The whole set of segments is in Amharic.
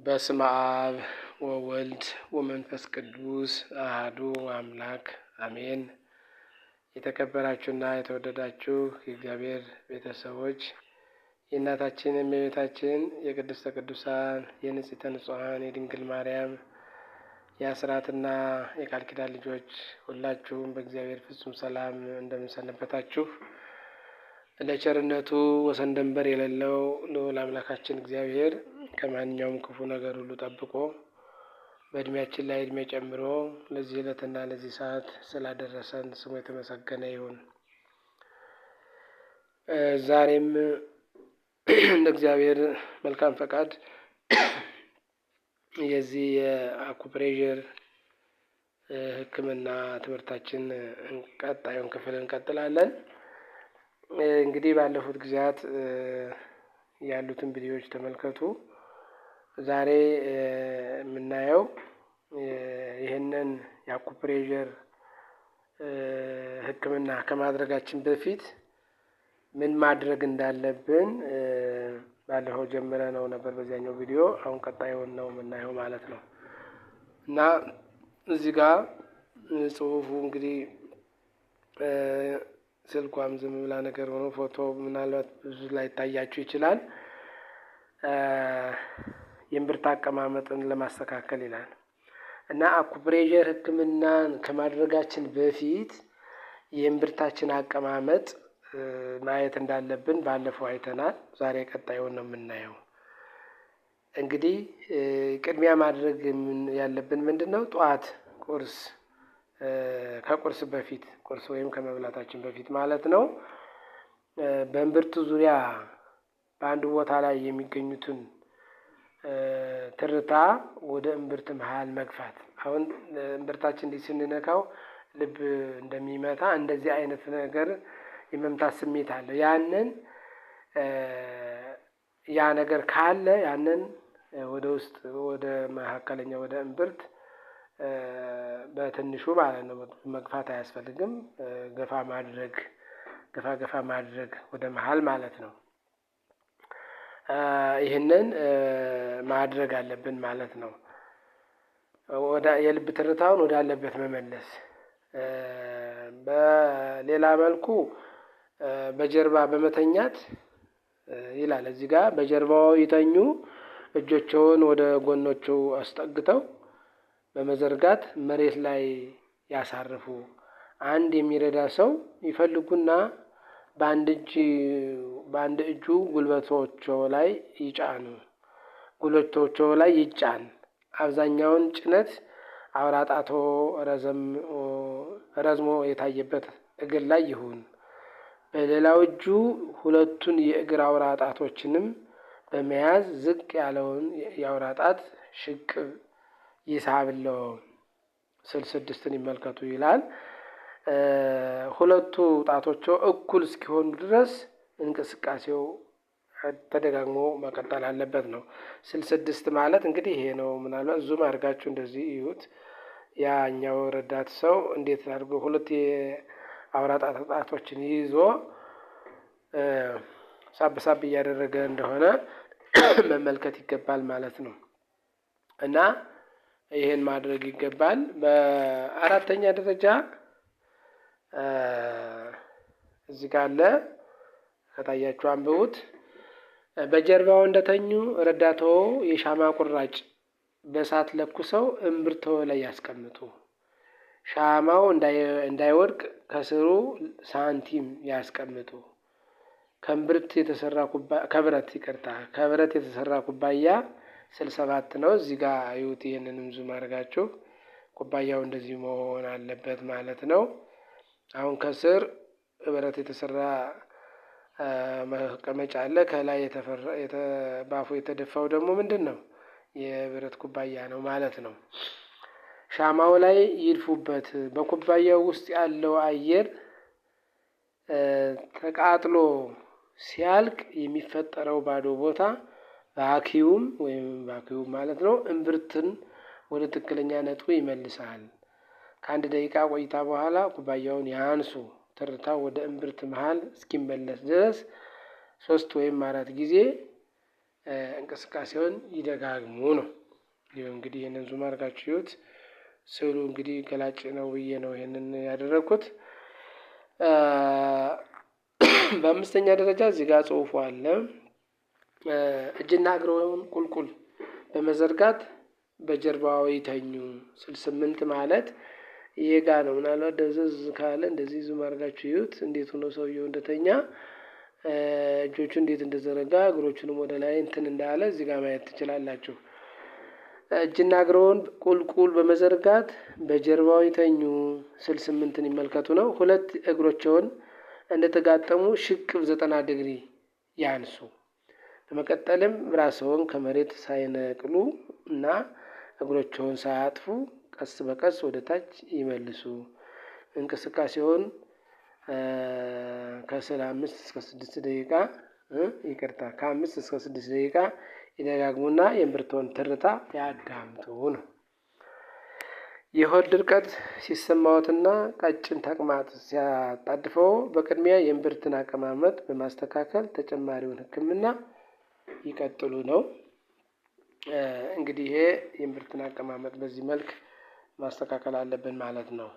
በስመ አብ ወወልድ ወመንፈስ ቅዱስ አሐዱ አምላክ አሜን። የተከበራችሁና የተወደዳችሁ የእግዚአብሔር ቤተሰቦች፣ የእናታችን የእመቤታችን የቅድስተ ቅዱሳን የንጽሕተ ንጹሐን የድንግል ማርያም የአስራትና የቃል ኪዳን ልጆች፣ ሁላችሁም በእግዚአብሔር ፍጹም ሰላም እንደምንሰነበታችሁ። ለቸርነቱ ወሰን ደንበር የሌለው ልዑል አምላካችን እግዚአብሔር ከማንኛውም ክፉ ነገር ሁሉ ጠብቆ በእድሜያችን ላይ እድሜ ጨምሮ ለዚህ ዕለትና ለዚህ ሰዓት ስላደረሰን ስሙ የተመሰገነ ይሁን። ዛሬም እንደ እግዚአብሔር መልካም ፈቃድ የዚህ የአኩፕሬዠር ሕክምና ትምህርታችን ቀጣዩን ክፍል እንቀጥላለን። እንግዲህ ባለፉት ጊዜያት ያሉትን ቪዲዮዎች ተመልከቱ። ዛሬ የምናየው ይህንን የአኩፕሬዠር ሕክምና ከማድረጋችን በፊት ምን ማድረግ እንዳለብን ባለፈው ጀምረነው ነበር በዚያኛው ቪዲዮ። አሁን ቀጣዩን ነው የምናየው ማለት ነው። እና እዚህ ጋር ጽሁፉ እንግዲህ ስልኳም ዝም ብላ ነገር ሆኖ ፎቶ ምናልባት ብዙ ላይታያችሁ ይችላል። የእምብርት አቀማመጥን ለማስተካከል ይላል። እና አኩፕሬዠር ሕክምናን ከማድረጋችን በፊት የእምብርታችን አቀማመጥ ማየት እንዳለብን ባለፈው አይተናል። ዛሬ ቀጣዩን ነው የምናየው። እንግዲህ ቅድሚያ ማድረግ ያለብን ምንድነው? ጠዋት ቁርስ ከቁርስ በፊት፣ ቁርስ ወይም ከመብላታችን በፊት ማለት ነው። በእምብርቱ ዙሪያ በአንድ ቦታ ላይ የሚገኙትን ትርታ ወደ እምብርት መሀል መግፋት። አሁን እምብርታችን እንዲህ ስንነካው ልብ እንደሚመታ እንደዚህ አይነት ነገር የመምታት ስሜት አለው። ያንን ያ ነገር ካለ ያንን ወደ ውስጥ ወደ መካከለኛ ወደ እምብርት በትንሹ ማለት ነው፣ መግፋት አያስፈልግም። ገፋ ማድረግ፣ ገፋ ገፋ ማድረግ ወደ መሀል ማለት ነው። ይህንን ማድረግ አለብን ማለት ነው። ወደ የልብ ትርታውን ወዳለበት መመለስ። በሌላ መልኩ በጀርባ በመተኛት ይላል እዚህ ጋር፣ በጀርባው ይተኙ፣ እጆቸውን ወደ ጎኖቹ አስጠግተው በመዘርጋት መሬት ላይ ያሳርፉ። አንድ የሚረዳ ሰው ይፈልጉና በአንድ እጁ ጉልበቶቹ ላይ ይጫኑ፣ ጉልበቶቹ ላይ ይጫን። አብዛኛውን ጭነት አውራ ጣቶ ረዝሞ የታየበት እግር ላይ ይሁን። በሌላው እጁ ሁለቱን የእግር አውራ ጣቶችንም በመያዝ ዝቅ ያለውን የአውራ ጣት ሽቅብ ይሳብለው። ስል 6ን ይመልከቱ ይላል። ሁለቱ ጣቶቹ እኩል እስኪሆኑ ድረስ እንቅስቃሴው ተደጋግሞ መቀጠል አለበት ነው። ስል 6 ማለት እንግዲህ ይሄ ነው። ምናልባት zoom አድርጋችሁ እንደዚህ እዩት። ያኛው ረዳት ሰው እንዴት አድርጎ ሁለት የአውራ ጣቶችን ይዞ ሳብ ሳብ እያደረገ እንደሆነ መመልከት ይገባል ማለት ነው። እና ይሄን ማድረግ ይገባል። በአራተኛ ደረጃ እዚህ ጋር አለ፣ ከታያችሁ አንብቡት። በጀርባው እንደተኙ ረዳቶ የሻማ ቁራጭ በእሳት ለኩሰው እምብርቶ ላይ ያስቀምጡ። ሻማው እንዳይወድቅ ከስሩ ሳንቲም ያስቀምጡ። ከእምብርት የተሰራ ከብረት፣ ይቅርታ፣ ከብረት የተሰራ ኩባያ ስል 7 ነው። እዚህ ጋር እዩት። ይህንንም zoom አድርጋችሁ ኩባያው እንደዚህ መሆን አለበት ማለት ነው። አሁን ከስር ብረት የተሰራ መቀመጫ አለ። ከላይ ባፉ የተደፋው ደግሞ ምንድን ነው? የብረት ኩባያ ነው ማለት ነው። ሻማው ላይ ይድፉበት። በኩባያው ውስጥ ያለው አየር ተቃጥሎ ሲያልቅ የሚፈጠረው ባዶ ቦታ vacuum ወይም vacuum ማለት ነው እምብርትን ወደ ትክክለኛ ነጥቡ ይመልሳል። ከአንድ ደቂቃ ቆይታ በኋላ ኩባያውን ያንሱ። ትርታው ወደ እምብርት መሀል እስኪመለስ ድረስ ሶስት ወይም አራት ጊዜ እንቅስቃሴውን ይደጋግሙ ነው። ይኸው እንግዲህ ይህንን zoom አድርጋችሁ ይዩት። ስዕሉ እንግዲህ ገላጭ ነው ብዬ ነው ይህንን ያደረግኩት። በአምስተኛ ደረጃ እዚህ ጋር ጽሁፉ አለ። እጅና እግሮን ቁልቁል በመዘርጋት በጀርባው ይተኙ። 68 ማለት ይሄ ጋ ነው። ምናልባት ደብዘዝ ካለ እንደዚህ zoom አድርጋችሁ ይዩት፣ እንዴት ሆኖ ሰውየው እንደተኛ፣ እጆቹ እንዴት እንደዘረጋ፣ እግሮቹንም ወደ ላይ እንትን እንዳለ እዚህ ጋር ማየት ትችላላችሁ። እጅና እግሮን ቁልቁል በመዘርጋት በጀርባው ይተኙ። 68ን ይመልከቱ ነው። ሁለት እግሮቸውን እንደተጋጠሙ ሽቅብ 90 ዲግሪ ያንሱ። በመቀጠልም ራስዎን ከመሬት ሳይነቅሉ እና እግሮቸውን ሳያጥፉ ቀስ በቀስ ወደ ታች ይመልሱ። እንቅስቃሴውን ከስለ 5 እስከ 6 ደቂቃ፣ ይቅርታ፣ ከ5 እስከ 6 ደቂቃ ይደጋግሙና የእምብርቶን ትርታ ያዳምጡ ነው። የሆድ ድርቀት ሲሰማዎትና ቀጭን ተቅማጥ ሲያጣድፈው በቅድሚያ የእምብርትን አቀማመጥ በማስተካከል ተጨማሪውን ሕክምና ይቀጥሉ ነው። እንግዲህ ይሄ የእምብርትን አቀማመጥ በዚህ መልክ ማስተካከል አለብን ማለት ነው።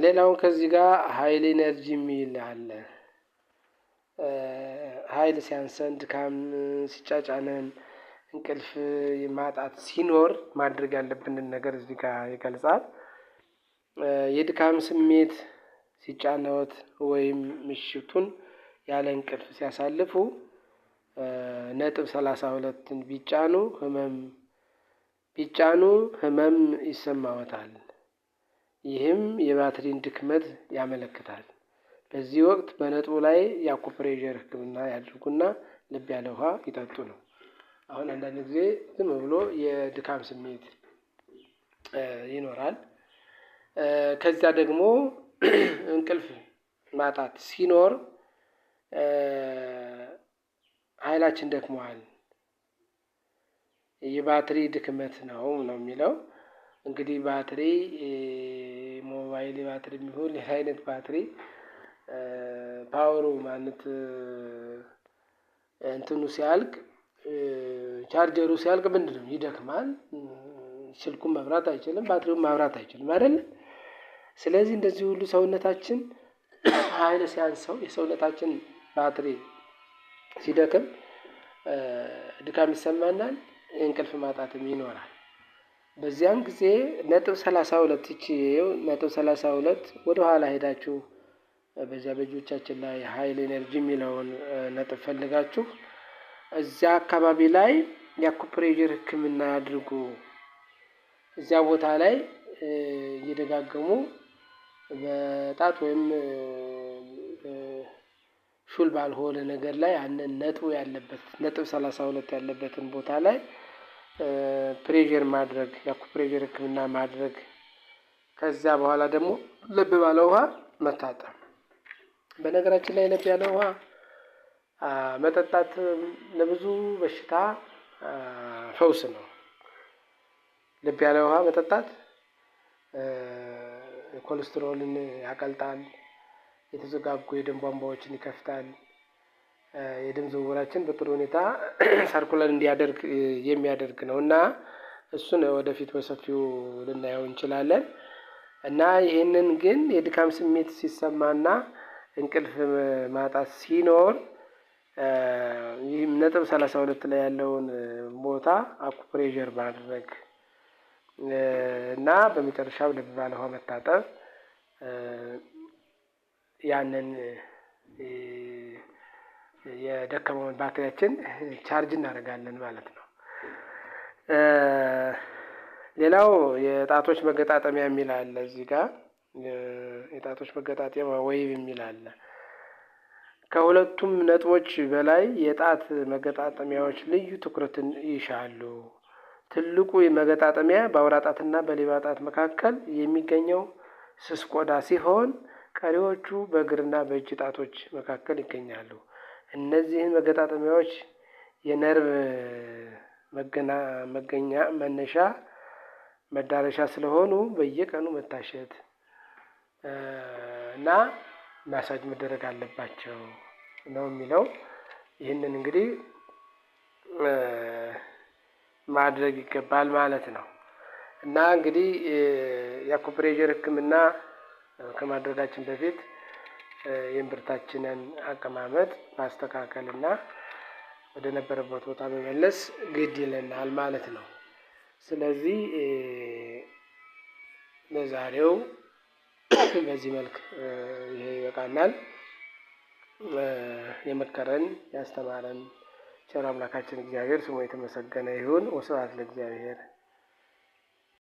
ሌላውን ከዚህ ጋር ሀይል energy የሚል አለ። ሀይል ሲያንሰን፣ ድካም ሲጫጫነን፣ እንቅልፍ ማጣት ሲኖር ማድረግ ያለብንን ነገር እዚህ ጋር ይገልጻል። የድካም ስሜት ሲጫነዎት ወይም ምሽቱን ያለ እንቅልፍ ሲያሳልፉ ነጥብ 32ን ቢጫኑ ህመም ይሰማዎታል። ይህም የባትሪን ድክመት ያመለክታል። በዚህ ወቅት በነጥቡ ላይ የአኩፕሬዠር ህክምና ያድርጉና ለብ ያለ ውሃ ይጠጡ ነው። አሁን አንዳንድ ጊዜ ዝም ብሎ የድካም ስሜት ይኖራል። ከዚያ ደግሞ እንቅልፍ ማጣት ሲኖር ኃይላችን ደክሟል፣ የባትሪ ድክመት ነው ነው የሚለው። እንግዲህ ባትሪ ሞባይል ባትሪ የሚሆን ሌላ አይነት ባትሪ power ኡ ማለት እንትኑ ሲያልቅ፣ ቻርጀሩ ሲያልቅ ምንድነው? ይደክማል። ስልኩን መብራት አይችልም፣ ባትሪውን ማብራት አይችልም አይደለ? ስለዚህ እንደዚህ ሁሉ ሰውነታችን ኃይል ሲያንሰው፣ የሰውነታችን ባትሪ ሲደክም ድካም ይሰማናል፣ እንቅልፍ ማጣትም ይኖራል። በዚያን ጊዜ ነጥብ 32፣ ይቺ ነጥብ 32 ወደ ኋላ ሄዳችሁ በዚያ በእጆቻችን ላይ ሀይል energy የሚለውን ነጥብ ፈልጋችሁ እዚያ አካባቢ ላይ የአኩፕሬዠር ህክምና ያድርጉ። እዚያ ቦታ ላይ እየደጋገሙ በጣት ወይም ሹል ባልሆነ ነገር ላይ ያንን ነጥቡ ያለበት፣ ነጥብ 32 ያለበትን ቦታ ላይ pressure ማድረግ፣ የአኩፕሬዠር ህክምና ማድረግ፣ ከዚያ በኋላ ደግሞ ለብ ባለ ውሃ መታጠብ። በነገራችን ላይ ለብ ያለ ውሃ መጠጣት ለብዙ በሽታ ፈውስ ነው። ለብ ያለ ውሃ መጠጣት ኮሌስትሮልን ያቀልጣል፣ የተዘጋጉ የደም ቧንቧዎችን ይከፍታል፣ የደም ዝውውራችን በጥሩ ሁኔታ circulate እንዲያደርግ የሚያደርግ ነው እና እሱን ወደፊት በሰፊው ልናየው እንችላለን። እና ይህንን ግን የድካም ስሜት ሲሰማና እንቅልፍ ማጣት ሲኖር ይህም ነጥብ 32 ላይ ያለውን ቦታ አኩፕሬዠር ማድረግ እና በመጨረሻም ለብ ባለ ውሃ መታጠብ ያንን የደከመውን ባትሪያችን charge እናደርጋለን ማለት ነው። ሌላው የጣቶች መገጣጠሚያ የሚል አለ፣ እዚህ ጋር የጣቶች መገጣጠሚያ web የሚል አለ። ከሁለቱም ነጥቦች በላይ የጣት መገጣጠሚያዎች ልዩ ትኩረትን ይሻሉ። ትልቁ መገጣጠሚያ በአውራ ጣትና በሌባ ጣት መካከል የሚገኘው ስስ ቆዳ ሲሆን ቀሪዎቹ በእግርና በእጅ ጣቶች መካከል ይገኛሉ። እነዚህን መገጣጠሚያዎች የነርቭ መገኛ መነሻ መዳረሻ ስለሆኑ በየቀኑ መታሸት እና ማሳጅ መደረግ አለባቸው ነው የሚለው። ይህንን እንግዲህ ማድረግ ይገባል ማለት ነው። እና እንግዲህ የአኩፕሬዠር ሕክምና ከማድረጋችን በፊት የእምብርታችንን አቀማመጥ ማስተካከል እና ወደ ነበረበት ቦታ መመለስ ግድ ይለናል ማለት ነው። ስለዚህ ለዛሬው በዚህ መልክ ይሄ ይበቃናል። የመከረን ያስተማረን ቸር አምላካችን እግዚአብሔር ስሙ የተመሰገነ ይሁን። ወስብሐት ለእግዚአብሔር።